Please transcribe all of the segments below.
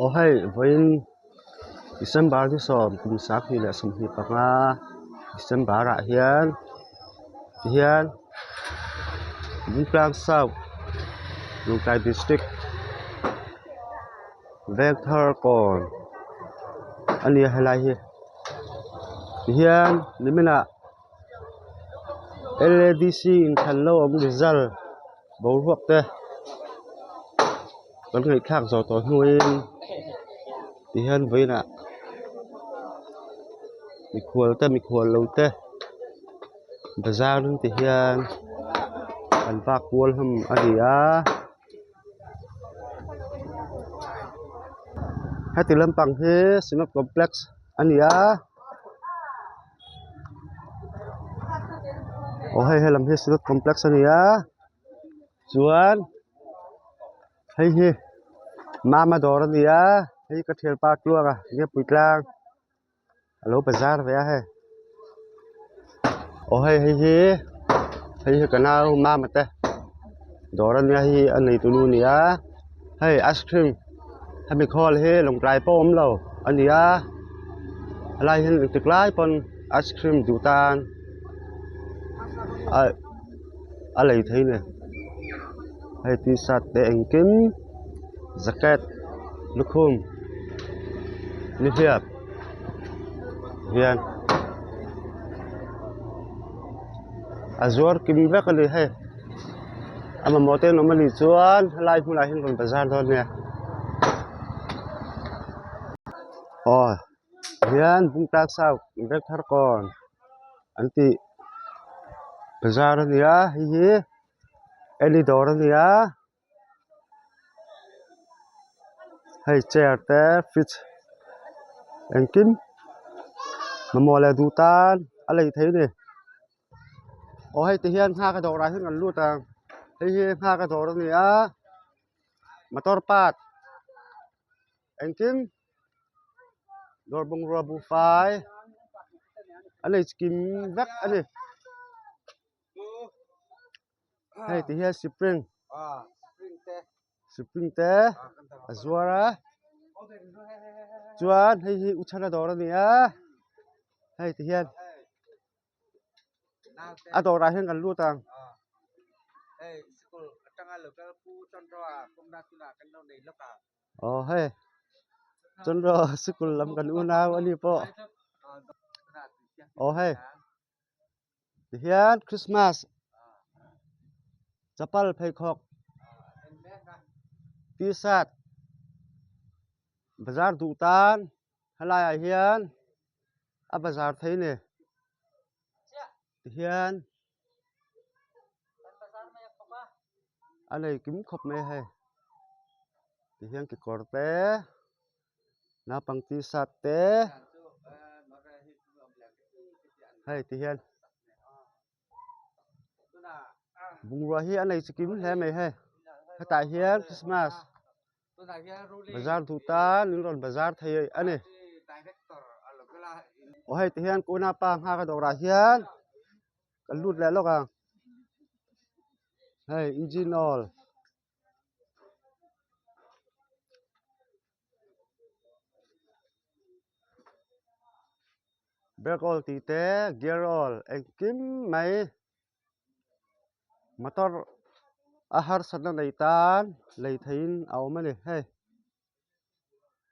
Aw hei vawiin December ni sawm kum sanghnih leh 25 December ah hian tihian Bungtlang South Lawngtlai District Vengthar kawn a ni a helai hi tihian nimin ah L A D C inthlan lo awm result boruak te kan ngaihthlak zawh tawh hnuin tihian vawiinah mikhual te mikhual lo te bazar an ti hian an vak kual hlawm a ni a heti lampang hi synod complex a ni a. Aw hei helam hi synod complex a ni a chuan hei hi mama dawr a ni a hei ka thianpa tluanga ngepui tlang a lo bazar ve a hei aw hei hei hi hei hi ka nau mama te dawr a nia hei hi a neitu nu a ni a hei ice cream hemi khawl hi lawngtlai pawh a awm lo a ni a helai hian engtik lai pawn ice cream duh tan a a lei thei a ni hei t shirt te engkim jacket lukhum nihliap hian a zuar kim vek a ni hei. A mamawh te an awm a nih chuan helai hmunah hian rawn bazar dawn nia aw hian Bungtlang south Vengthar kawn an tih bazar a ni a hei hi Eli dawr a ni a hei chair te fridge engkim mamawh leh duh tan a lei theih a ni. Aw hei ti hian nghak a dawrah hian kan lut ang hei hi nghak a dawr a ni a motor part engkim dawr bungrua buhfai a nei chikim vek a ni hei ti hian spring spring te a zuar a chuan hei hi uchhana dawr a ni a hei ti hian. A dawrah hian kan lut ang. Aw hei Chandra sikul lam kan unau a ni pawh. Aw hei tihian Christmas chapal pheikhawk t-shirt bazar duh tan helaiah hian. a bazar thei ni tihian a nei kim khawp mai a hei tihian kekawr te naupang t-shirt te hei tihian bungrua hi a nei chi kim hle mai hei hetah hian christmas Bazar duh tan in rawn bazar thei a ni. Aw hei ti hian kuna pa nghak a dawrah hian kan lut leh lawk ang. Hei engine oil. Brake oil tih te gear oil engkim mai. Motor a harsatna nei tan lei theihin a awm a ni hei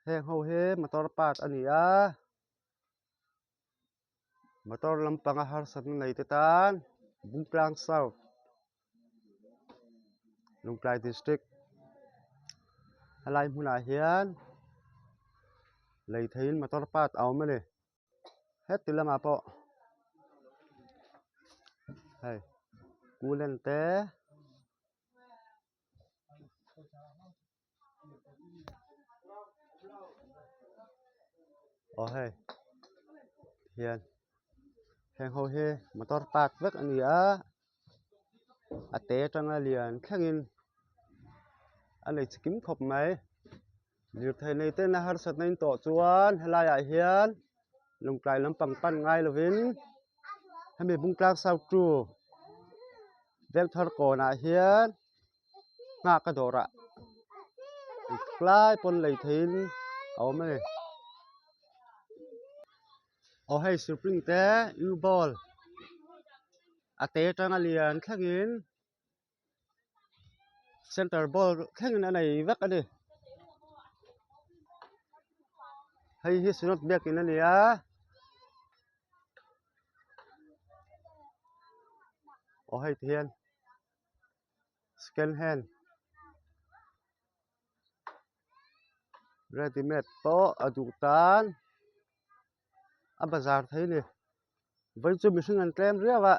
heng ho hi motor part a ni a motor lampanga harsatna nei te tan Bungtlang south Lawngtlai district helai hmunah hian lei theihin motor part a awm a ni. Heti lamah pawh hei coolant te aw hei hian heng ho hi motor park vek a ni a a te atanga lian thlengin a nei chikim khawp mai. Lirthei nei ten a harsatna in tawh chuan helaiah hian lawngtlai lampang pan ngai lovin hemi Bungtlang south two Vengthar kawnah hian nghak a dawrah Engtiklai pawn lei theiin a awm a ni. Aw hei spring te U-ball a te atanga lian thlengin center ball thlengin a nei vek a ni. Hei hi synod biakin a ni a. Aw hei ti hian second hand ready made pawh a duh tan a bazar thei a ni vawiin chu mihring an tlem riau a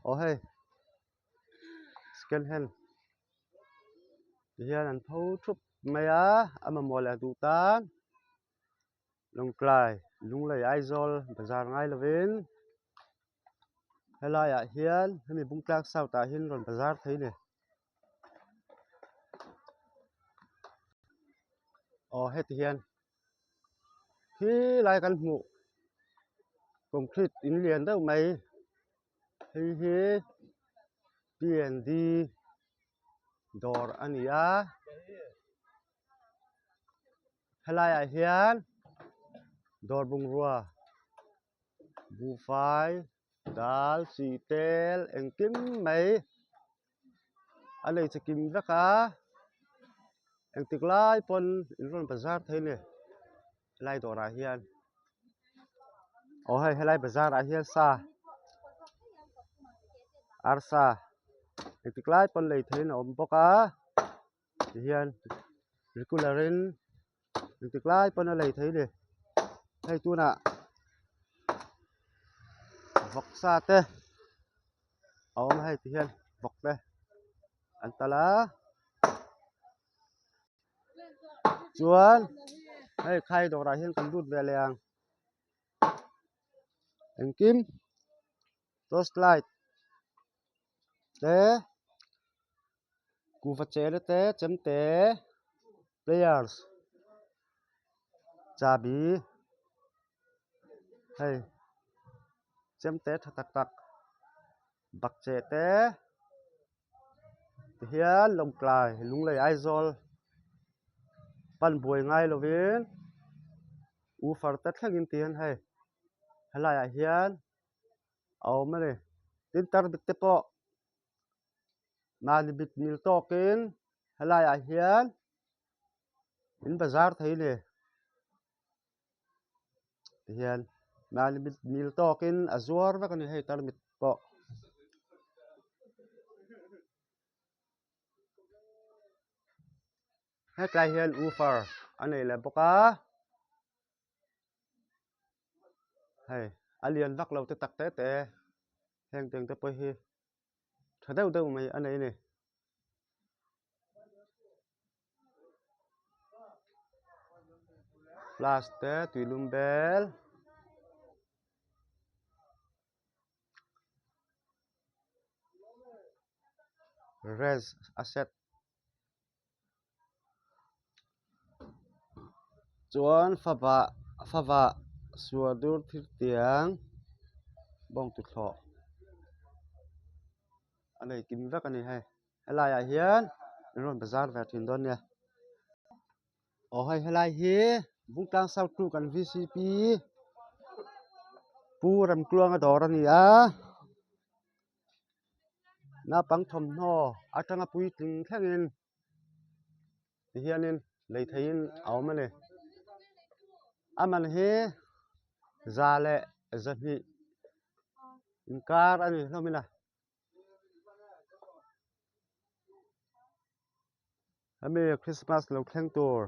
aw hei second hand ti hian an pho thup mai a a mamawh leh a duh tan. Lawngtlai Lunglei Aizawl bazar ngai lovin helaiah hian hemi Bungtlang South ah hian rawn bazar thei a ni. Aw heti hian khilai kan hmuh concrete in lian deuh mai hei hi P and D dawr a ni a. Helaiah hian dawr bungrua buhfai dal chi tel engkim mai a nei chi kim vek a engtik lai pawn in rawn bazar thei a ni helai dawrah hian aw hei helai bazar ah hian sa arsa engtik lai pawn lei theihin a awm bawk a. Tihian regular in engtik lai pawn a lei thei a ni hei tunah vawksa te a awm a hei tihian vawk te an tal a chuan hei khai dawrah hian kan lut ve leh ang engkim torch light te. Kuhva chena te chemte players chahbi hei chemte tha tak tak bakcheh te tihian Lawngtlai Lunglei Aizawl pan buai ngai lovin woofer te thlengin tihian hei helaiah hian a awm a ni tin tarmit te pawh. Mahni bit mil tawkin helaiah hian in bazar thei a ni tihian mahni bit mil tawkin a zuar vek a ni hei tarmit pawh. Hetlai hian woofer a nei leh bawk a. Hei a lian vak lo te tak te te heng teng te pawh hi tha deuh deuh mai a nei a ni. Flask te tuilum bel res a set. Chuan favah favah suah dur thil tiang bawng tuthlawh a nei kim vek a ni hei helaiah hian an rawn bazar ve thin dawn nia aw hei helai hi Bungtlang South two kan V C P Pu Remtluanga dawr a ni a. Naupang thawmhnaw atanga puitling thlengin tihianin lei theihin a awm a ni. A man hi za leh zahnih inkar a ni hlawm ila. Hemi Christmas lo thleng tur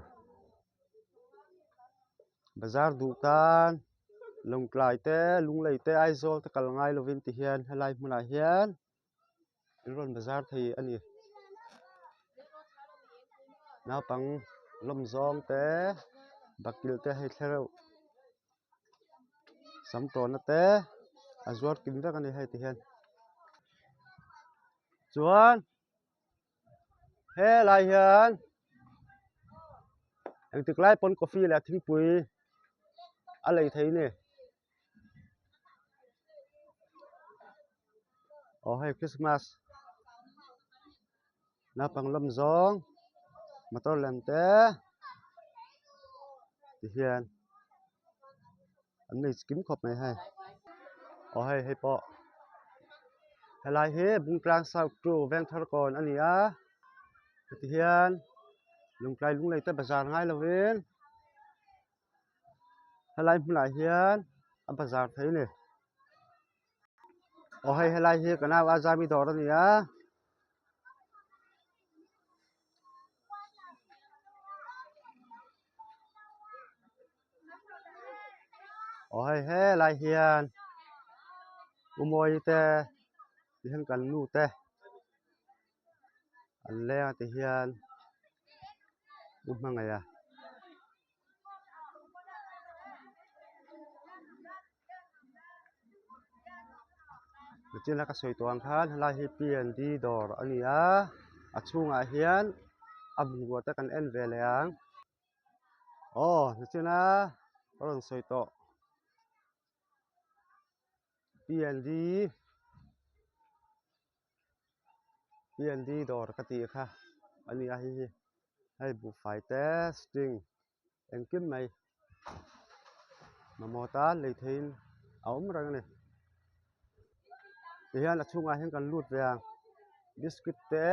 bazar duh tan Lawngtlai te Lunglei te Aizawl te kal ngai lovin ti hian helai hmunah hian an rawn bazar thei a ni. Naupang lawm zawng te bakilh te hei thlereuh sam tawhna te a zuar kim vek a ni hei ti hian chuan. Helai hian engtik lai pawn coffee leh thingpui a lei thei a ni. Aw hei christmas naupang lawm zawng. Motor lem te ti hian an nei chikim khawp mai hei aw hei hei pawh helai hi Bungtlang south two Vengthar kawn a ni a heti hian Lungtlai lunglei te bazar ngai lovin helai hmunah hian a bazar thei a ni. Aw hei helai hi ka nau Azami dawr a ni a. Aw hei helai hian u Mawii te tihian kan nu te an leng a tihian u Hmangaih a. Nichina ka sawi tawh ang khan helai hi P and D dawr a ni a a chhungah hian a bungrua te kan en ve leh ang aw nichina ka rawn sawi tawh P and D P and D dawr ka tih kha a ni a hei hi hei buhfai te string engkim mai mamawh tan lei theihin a awm reng a ni tihian a chhungah hian kan lut ve ang biscuit te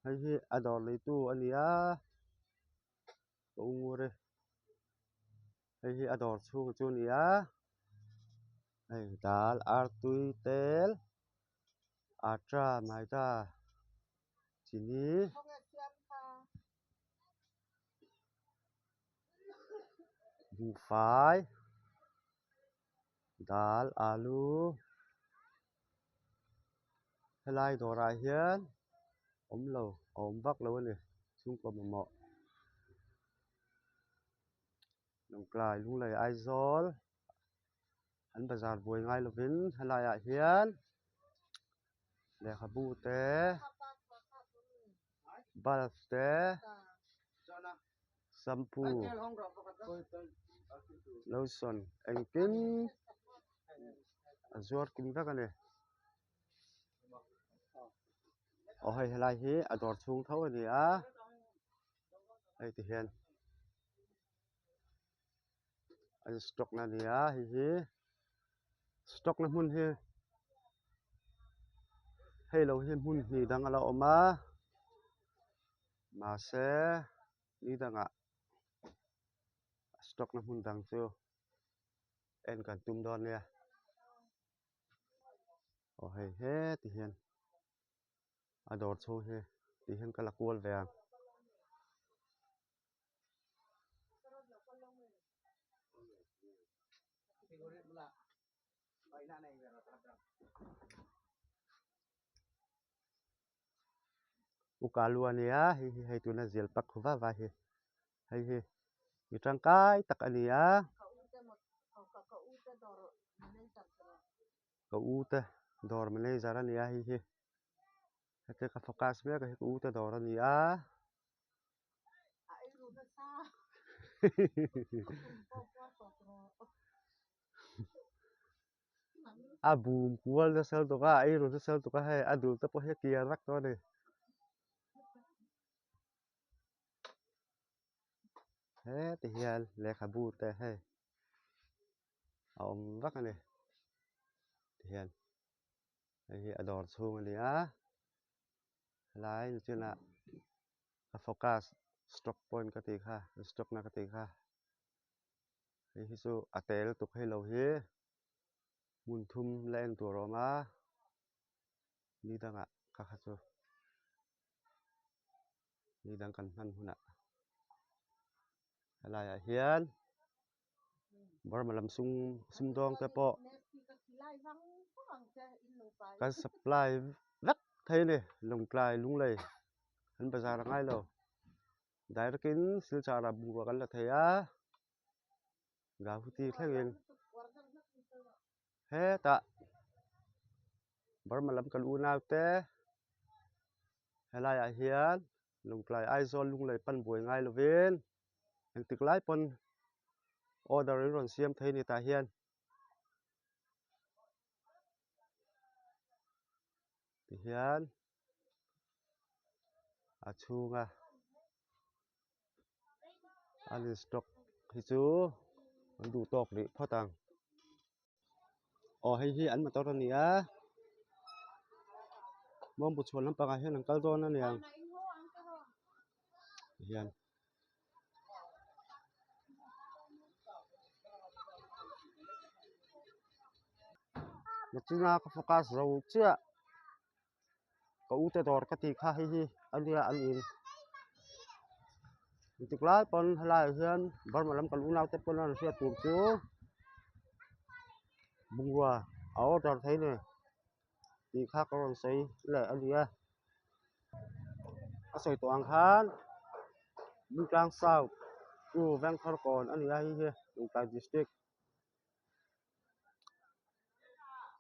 hei hi a dawr neitu a ni a ka u ngur e hei hi a dawr chhung chu a ni a hei dal artui tel atta maida chini buhfai dal alu helai dawrah hian awm lo a awm vak lo a ni chhungkaw mamawh Lawngtlai Lunglei Aizawl an bazar buai ngai lovin helaiah hian lehkhabu te bulb te shampoo lotion engkim a zuar kim vek a ni aw hei helai hi a dawr chhung tho a ni a hei ti hian. An stock na a ni a hei hi stock na hmun hi hei lo hi hmun hnih dang a la awm a mahse ni dangah stock na hmun dang chu en kan tum dawn nia aw hei heti hian. A dawr chhung hi tih hian ka la kual ve ang. Uka lu a nia hei hi hei tuna zial pak va va hi hei hi mi tangkai tak a ni a. Ka u te dawr manager a ni a hei hi heti ka focus mek a hi ka u te dawr a ni a a bum kual nasa lutuk a a ei ru nasa lutuk a hei a dul te pawh hi a kiar vek tawh a ni. Heti hian lehkhabu te hei a awm vak a ni tihian hei hi a dawr chhung a ni a helai nichinah ka focus stock point ka tih kha stock na ka tih kha hei hi chu a te lutuk hei lo hi hmun thum la en tur a awm a ni dangah ka kha chu. Ni dang kan hman hunah helaiah hian Burma lam sum sumdawng te pawh kan supply vek thei a ni Lawngtlai Lunglei an bazar a ngai lo direct in Silchar ah bungrua kan la thei a Guwahati thlengin hetah Burma lam kan unau te. Helaiah hian Lungtlai Aizawl Lunglei pan buai ngai lovin engtik lai pawn order in rawn siam thei a ni tah hian tihian. A chhunga an in stock hi chu an duh tawk rih phawt ang. Aw hei hi an motor a ni a bawngbu chhuan lampangah hian an kal dawn a niang tihian. Nachina ka focus zo chiah. Ka u te dawr ka tih kha hei hi a nia an in engtik lai pawn helaiah hian Burma lam kan unau te pawn an hriat tur chu bungrua a order thei a ni tih kha ka rawn sawi leh a nia a sawi tawh ang khan Bungtlang South chu Vengthar kawn a ni a hei hi Lawngtlai district.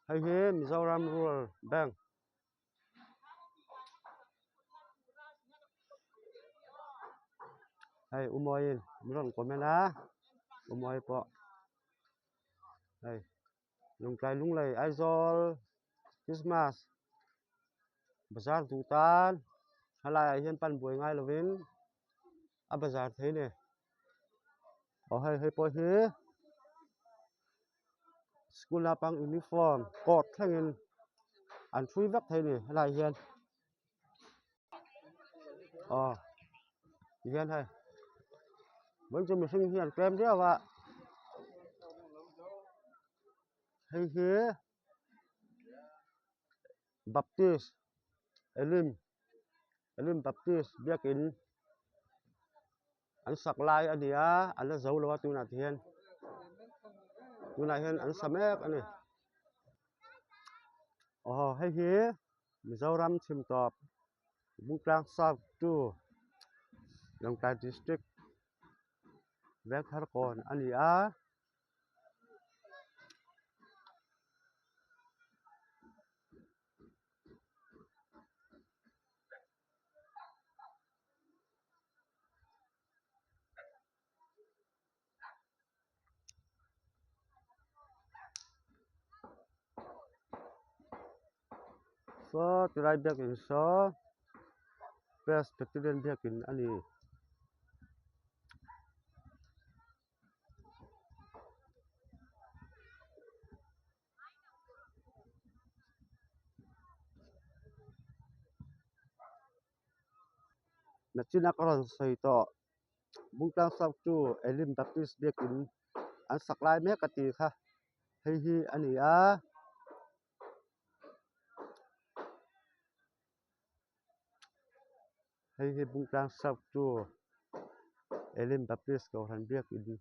Hei hi Mizoram Rural Bank hei u Mawiin min rawn comment a u Mawii pawh hei Lawngtlai Lunglei Aizawl Christmas bazar duh tan helaiah hian pan buai ngai lovin a bazar thei a ni. Aw hei hei pawh hi school naupang uniform coat thlengin an hrui vek thei a ni helaiah hian aw tihian hei vawiin chu mihring hi an tlem viau a hei hi baptist elim elim baptist biakin. An sak lai a ni a an la zo lo a tunah te hian tunah hian an sa mek a ni aw hei hi Mizoram chhim tawp Bungtlang south two Lawngtlai district Vengtharkawn a ni a. Saw tilai biakin saw Presbyterian biakin a ni. Nachina ka rawn sawi tawh Bungtlang South chu Elim Baptist biakin an sak lai mek a tih kha hei hi a ni a. Hei hi Bungtlang South chu Elim Baptist Kohhran biakin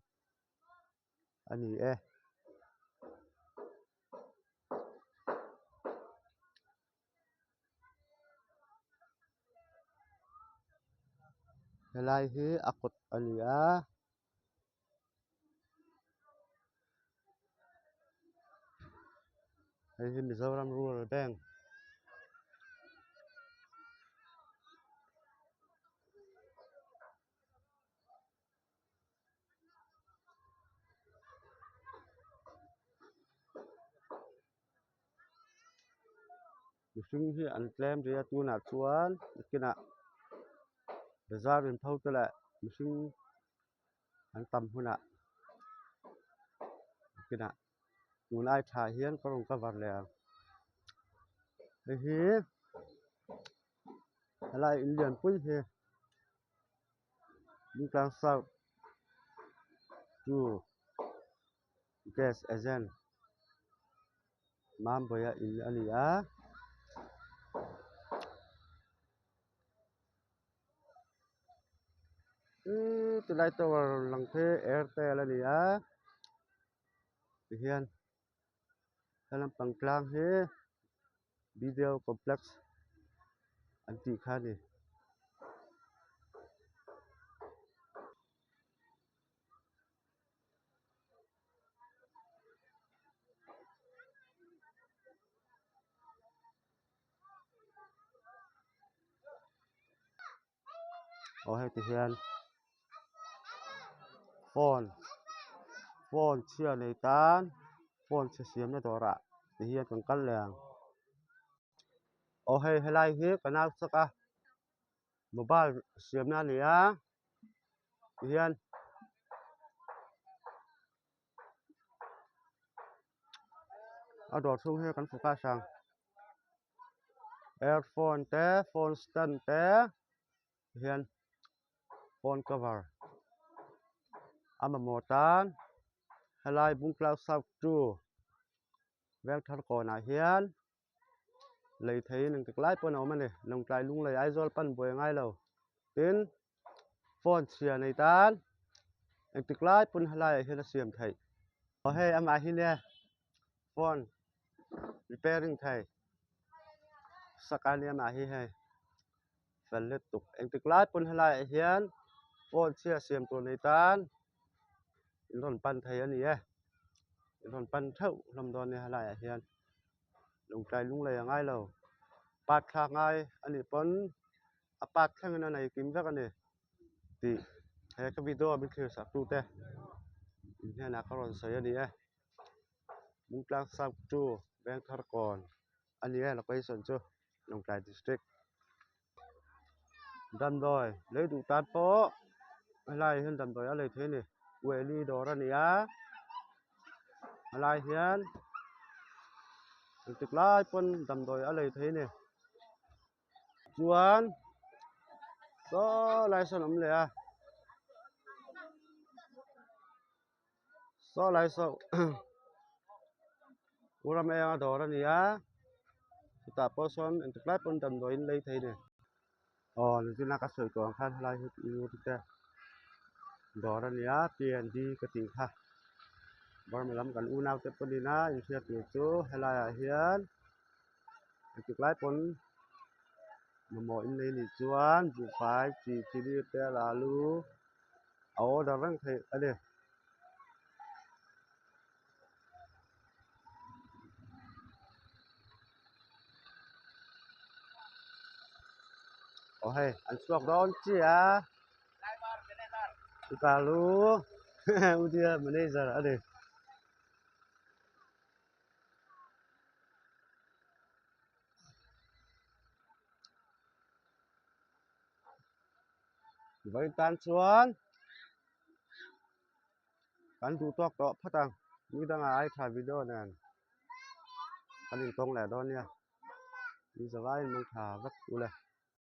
a ni e. Helai hi a kawt a ni a. Hei hi Mizoram Rural Bank. Mihring hi an tlem rih a tunah chuan nakinah bazar intho te leh mihring an tam hunah nakinah tunlai tha hian ka rawn cover leh ang hei hi helai in lianpui hi. Bungtlang South chu gas agent Mambawiah in a ni a. Ihh tilai tower rawn lang khi Airtel a ni a tihian he lampang tlang hi video complex an tih kha a ni. Aw heti hian phone phone chhia nei tan phone chhe siamna dawrah ti hian kan kal leh ang aw hei helai hi ka nau chak a. Mobile siamna a ni a tihian a dawr chhung hi kan focus ang earphone te phone stand te hian phone cover a mamawh tan helai Bungtlang south two Vengthar kawnah hian lei theiin engtik lai pawn a awm a ni Lawngtlai Lunglei Aizawl pan buai a ngai lo tin phone chhia nei tan engtik lai pawn helaiah hian a siam theih aw hei amah hi nia phone repairing thei sak a nia amah hi hei fel lutuk engtik lai pawn helaiah hian phone chhia siam tur nei tan in rawn pan thei a ni e in rawn pan theuh hlawm dawn nia helaiah hian lungtlai lunglei a ngai lo part thlak ngai a nih pawn a part thlengin a nei kim vek a ni tih he ka video a min thlir sak tute in hnenah ka rawn sawi a ni e Bungtlang south two Vengthar kawn a ni e location chu Lawngtlai district damdawi lei duh tan pawh helaiah hian damdawi a lei thei a ni ueli dawr a ni a helai hian engtik lai pawn damdawi a lei thei a ni chuan saw lai sawn a awm leh a saw lai saw u ram enga dawr a ni a chutah pawh sawn engtik lai pawn damdawi in lei thei a ni aw nichina ka sawi tawh ang khan helai hi te dawr a ni a p and d ka tih kha Burma lam kan unau te pawh nina inhriat tur chu helaiah hian engtik lai pawn mamawh in nei nih chuan buhfai chi chili te alu a order reng theih a ni. Aw hei an chhuak dawn chiah a alu udia manager a ni. Vawiin tan chuan kan duh tawk tawh phawt ang ni dangah ai tha video nen kan intawng leh dawn nia ni zavaiin mangtha vek ule.